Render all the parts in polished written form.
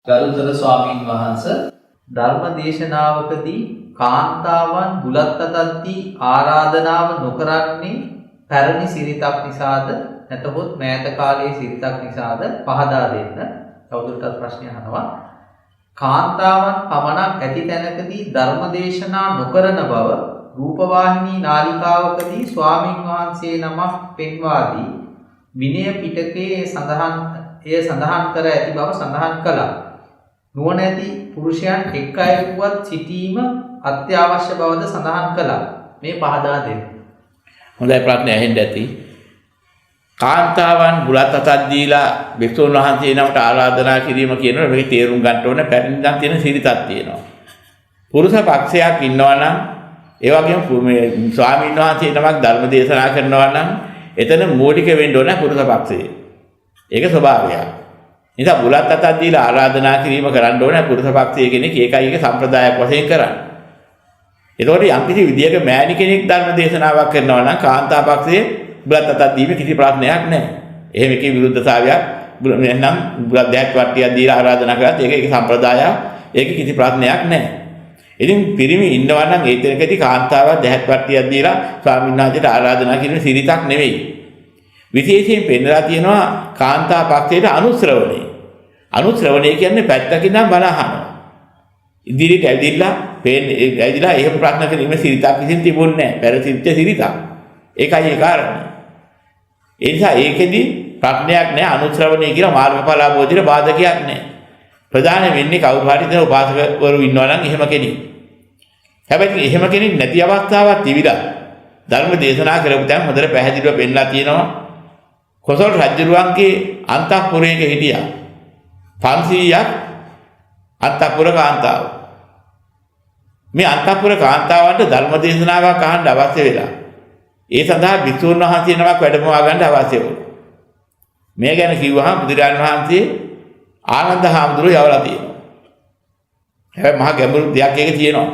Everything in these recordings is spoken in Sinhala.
ගරුතර ස්වාමීන් වහන්ස, ධර්ම දේශනාවකදී කාන්තාවන් බුලත් අතක් දී ආරාධනාව නොකරන්නේ පැරණි සිරිතක් නිසාද, නැතහොත් මෑත කාලයේ සිරිතක් නිසාද පහදා දෙන්න. තවදුරටත් ප්‍රශ්නය අහනවා. කාන්තාවන් පමණක් ඇති තැනකදී ධර්ම දේශනා නොකරන බව රූපවාහිනී නාලිකාවකදී ස්වාමින් වහන්සේ නමක් පෙන්වා දී විනය පිටකයේ එය සඳහන් කර ඇති බව සඳහන් කළා. නුවණැති පුරුෂයන් එක් අයෙකුවත් සිටීම අත්‍යවශ්‍ය බවද සඳහන් කළා. මේ පහදා දෙන්න. හොඳයි, ප්‍රශ්නය ඇහෙන්න ඇති. කාන්තාවන් බුලත් අතක් දීලා භික්ෂුන් වහන්සේ නමට ආරාධනා කිරීම කියනකොට මේක තේරුම් ගන්න ඕනේ, පැරණි ඉඳන් තියෙන සිරිතක් තියෙනවා. පුරුෂ පක්ෂයක් ඉන්නවා නම්, ඒ වගේම මේ ස්වාමීන් වහන්සේ නමක් ධර්ම දේශනා කරනවා නම්, එතන මූලික වෙන්න ඕනේ පුරුෂ පක්ෂය. ඒක ස්වභාවයක්. නිසා බුලත් අතක් දීලා ආරාධනා කිරීම කරන්න ඕනේ පුරුෂ පක්ෂයේ කෙනෙක්. ඒකයි ඒක සම්ප්‍රදායක් වශයෙන් කරන්නේ. එතකොට යම්කිසි විදියක මෑණි කෙනෙක් ධර්ම දේශනාවක් කරනවා නම් කාන්තා පක්ෂයේ බුලත් අතක් දීම කිසි ප්‍රශ්නයක් නැහැ. එහෙම එකේ විරුද්ධතාවයක් නැත්නම් බුලත් දැහත් වට්ටියක් දීලා ආරාධනා කරත් ඒක ඒක සම්ප්‍රදායක්. ඒක කිසි ප්‍රශ්නයක් නැහැ. ඉතින් පිරිමි ඉන්නවා නම් ඒ තැනකදී කාන්තාවක් දැහත් වට්ටියක් දීලා ස්වාමීන් වහන්සේට ආරාධනා කිරීම සිරිතක් නෙවෙයි. විශේෂයෙන් පෙන්නලා තියෙනවා කාන්තා පක්ෂයට අනුශ්‍රවණය. අනුශ්‍රවණය කියන්නේ පැත්තකින් නම් බණ අහනවා. ඉදිරියට ඇවිදilla පේන්නේ ඇවිදලා එහෙම ප්‍රශ්න කිරීම සිරිතක් විසින් තිබුණේ නැහැ. පෙර සිරිත සිරිතක්. ඒකයි ඒ කාරණේ. ඒ නිසා ඒකෙදි ප්‍රශ්නයක් නෑ, අනුශ්‍රවණය කියලා මාර්ගඵල අවබෝධයට බාධකයක් නෑ. ප්‍රධාන වෙන්නේ කවුරු හරි ඉතින් උපාසකවරු ඉන්නවා නම් එහෙම කෙනෙක්. හැබැයි ඉතින් එහෙම කෙනෙක් නැති අවස්ථාවක් තිබිලා ධර්ම දේශනා කරපු තැන් හොඳට පැහැදිලිව පෙන්ලා තියෙනවා. කොසල් රජුරුවන්ගේ අන්තఃපුරයක හිටියා 500ක් අන්තఃපුර කාන්තාව. මේ අන්තఃපුර කාන්තාවන්ට ධර්ම දේශනාවක් අහන්න අවශ්‍ය වෙලා. ඒ සඳහා භික්ෂූන් වහන්සේ නමක් වැඩමවා ගන්න අවශ්‍ය වුණා. මේ ගැන කිව්වහම බුදුරජාණන් වහන්සේ ආනන්ද හාමුදුරුවෝ යවලා තියෙනවා. හැබැයි මහා ගැඹුරු දෙයක් ඒක තියෙනවා.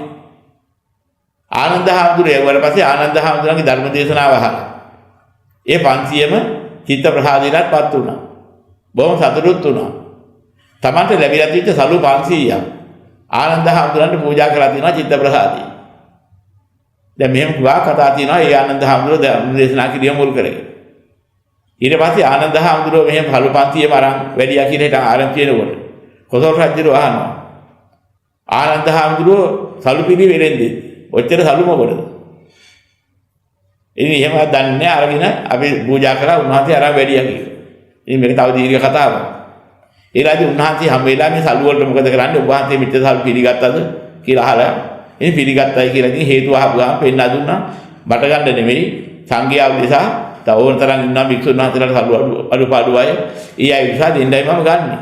ආනන්ද හාමුදුරුවෝ යවුවට පස්සේ ආනන්ද හාමුදුරන්ගේ ධර්ම දේශනාව අහලා ඒ 500ම චිත්ත ප්‍රසාදයටපත් වුණා. බොහොම සතුටුත් වුණා. තමන්ට ලැබිලා තියෙච්ච සලු 500ක් ආනන්ද හාමුදුරන්ට පූජා කරලා තියෙනවා චිත්ත ප්‍රසාදي. දැන් මෙහෙම ගා කතා තියෙනවා ඒ ආනන්ද හාමුදුරුවෝ ධර්ම දේශනා කිරීම මුල් කරගෙන. ඊට පස්සේ ආනන්ද හාමුදුරුවෝ මෙහෙම සලු 500ම අරන් වැඩියා කියලා හිටන් ආරංචි වෙනකොට කොසල් රජුරු අහනවා. ආනන්ද හාමුදුරුවෝ සලු පිළිවෙලෙන් දෙන්නේ. ඔච්චර සලු මොකටද? ඉතින් එහෙම දන්නේ නැහැ, අරගෙන අපි පූජා කරා, උන්වහන්සේ අරන් වැඩියා කියලා. ඉතින් මේක තව දීර්ඝ කතාවක්. ඒ රාජ්‍ය උන්වහන්සේ හැම වෙලාවෙම මේ සලු වලට මොකද කරන්නේ? ඔබ වහන්සේ මෙච්චර සලු පිළිගත්තද කියලා අහලා, ඉතින් පිළිගත්තයි කියලා ඉතින් හේතුව අහපු ගමන් පෙන්නා දුන්නා. මට ගන්න නෙමෙයි, සංඝයා උදෙසා තව ඕන තරම් ඉන්නවා භික්ෂුන් වහන්සේලාට සලු අඩුපාඩු අය. ඒ අය උදෙසා දෙන්නයි මම ගන්නෙ.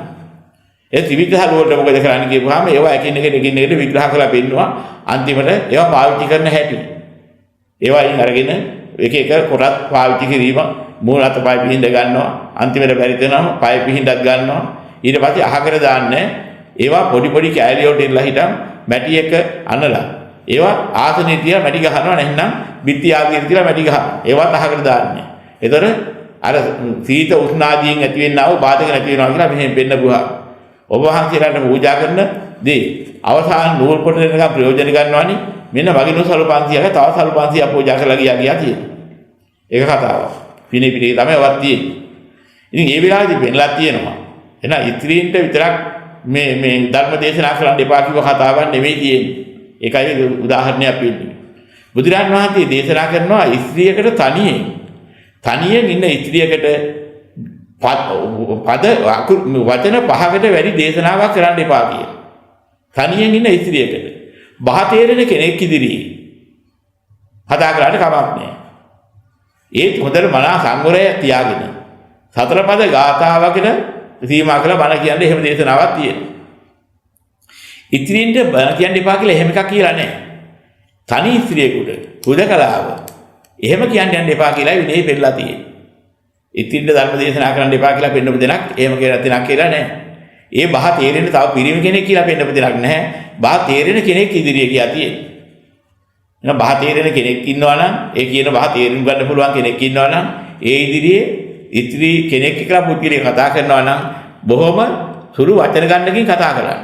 ඒ ත්‍රිවිධ සලු වලට මොකද කරන්නේ කියපුවාම ඒවා එකින් එකට එකින් එකට විග්‍රහ කරලා පෙන්නුවා. අන්තිමට ඒවා පාවිච්චි කරන හැටි. ඒවා අයින් අරගෙන එක එක කොටස් පාවිච්චි කිරීම, මූණ අත පය පිහින්ද ගන්නවා. අන්තිමට බැරි වෙනම පය පිහින්දත් ගන්නවා. ඊට පස්සේ අහකට දාන්නේ ඒවා පොඩි පොඩි කෑලි වලට ඉරලා හිටන් මැටි එක අනලා ඒවා ආසනෙ තියලා මැටි ගහනවා, නැත්නම් බිත්ති ආදියට තියලා මැටි ගහනවා. ඒවත් අහකට දාන්නේ. ඒතර අර සීත උෂ්ණ ආදීන් ඇති වෙන්නා වූ බාධක නැති වෙනවා කියලා මෙහෙම පෙන්නපුවා. ඔබ වහන්සේලාට පූජා කරන දේ අවසාන නූල් කොට වෙනකම් ප්‍රයෝජන ගන්නවානේ. මෙන්න මගේ නූල් සලු 500ක තව සලු 500ක් පූජා කරලා ගියා ගියා තියෙනවා. ඒක කතාවක්. පිනේ පිටේ තමයි ඔවත් තියෙන්නේ. ඉතින් ඒ වෙලාවේදී පෙන්ලා තියෙනවා. එහෙනම් ස්ත්‍රීන්ට විතරක් මේ මේ ධර්ම දේශනා කරන්න එපා කිව්ව කතාවක් නෙමෙයි තියෙන්නේ. ඒකයි උදාහරණයක් වෙන්නේ. බුදුරජාණන් වහන්සේ දේශනා කරනවා ස්ත්‍රියකට තනියෙන් තනියෙන් ඉන්න ස්ත්‍රියකට පද වචන පහකට වැඩි දේශනාවක් කරන්න එපා කියලා. තනියෙන් ඉන්න ස්ත්‍රියකට බහ තේරෙන කෙනෙක් ඉදිරියේ කතා කරාට කමක් නෑ. ඒත් හොඳට මනා සංවරය තියාගෙන සතර පද ගාථාවකට සීමා කරලා බණ කියන්නේ එහෙම දේශනාවක් තියෙනවා. ස්ත්‍රීන්ට බණ කියන්න එපා කියලා එහෙම එකක් කියලා නෑ. තනි ස්ත්‍රියෙකුට හුදකලාව එහෙම කියන්න යන්න එපා කියලා විනය පෙන්නලා තියෙන්නේ. ස්ත්‍රීන්ට ධර්ම දේශනා කරන්න එපා කියලා පෙන්නපු දෙනක් එහෙම කියලා දෙනක් කියලා නෑ. ඒ බහ තේරෙන තව පිරිමි කෙනෙක් කියලා පෙන්නපු දෙනක් නැහැ. බහ තේරෙන කෙනෙක් ඉදිරියේ ගියා තියෙන්නේ. එහෙනම් බහ තේරෙන කෙනෙක් ඉන්නවා නම්, ඒ කියන බහ තේරුම් ගන්න පුළුවන් කෙනෙක් ඉන්නවා නම්, ඒ ඉදිරියේ ස්ත්‍රී කෙනෙක් කියලා පුද්ගලයෙක් කතා කරනවා නම් බොහොම සුළු වචන ගන්නකින් කතා කරන්න.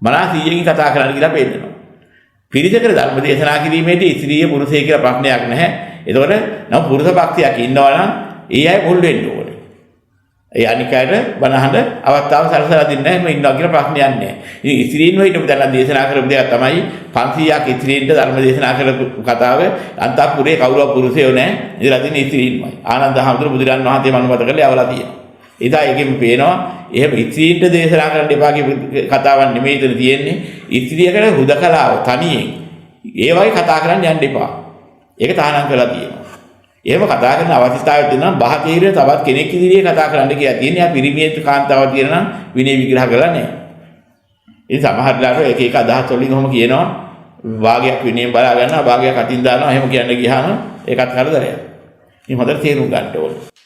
මනා 100කින් කතා කරන්න කියලා පෙන්නනවා. පිරිසකට ධර්ම දේශනා කිරීමේදී ස්ත්‍රිය පුරුෂය කියලා ප්‍රශ්නයක් නැහැ. එතකොට නම් පුරුෂ පක්ෂයක් ඉන්නවා නම් ඒ අය මුල් වෙන්න ඕනේ. ඒ අනික් අයට බණ අහන්න අවස්ථාව සලසලා දෙන්නේ නැහැ. එහෙම ඉන්නවා කියලා ප්‍රශ්නයක් නැහැ. ඉතින් ස්ත්‍රීන්ව හිටපු තැන දේශනා කරපු දෙයක් තමයි 500ක් ස්ත්‍රීන්ට ධර්ම දේශනා කරපු කතාව. අන්තఃපුරේ කවුරුවත් පුරුෂයෝ නැහැ. ඉඳලා තියෙන ස්ත්‍රීන්මයි. ආනන්ද හාමුදුරු බුදුරන් වහන්සේ මනුමත කරලා යවලා තියෙනවා. එදා ඒකෙන් පේනවා එහෙම ස්ත්‍රීන්ට දේශනා කරන්න එපා කියපු කතාවක් නෙමෙයි එතන තියෙන්නේ. ස්ත්‍රියකට හුදකලාව තනියෙන් ඒ වගේ කතා කරන්න යන්න එපා. ඒක තහනම් කරලා තියෙනවා. එහෙම කතා කරන අවශ්‍යතාවයක් තියෙනවා නම් බහ තීරණ තවත් කෙනෙක් ඉදිරියේ කතා කරන්න කියලා තියෙන්නේ. ආ පිරිමියෙක් කාන්තාවක් තියෙනවා නම් විනය විග්‍රහ කරලා නැහැ. ඉතින් සමහර වෙලාවට එක එක අදහස් වලින් ඔහොම කියනවා. භාගයක් විනයෙන් බලා ගන්නවා, භාගයක් අතින් දානවා. එහෙම කියන්න ගියාම ඒකත් කරදරයක්. ඉතින් හොඳට තේරුම් ගන්න ඕනේ.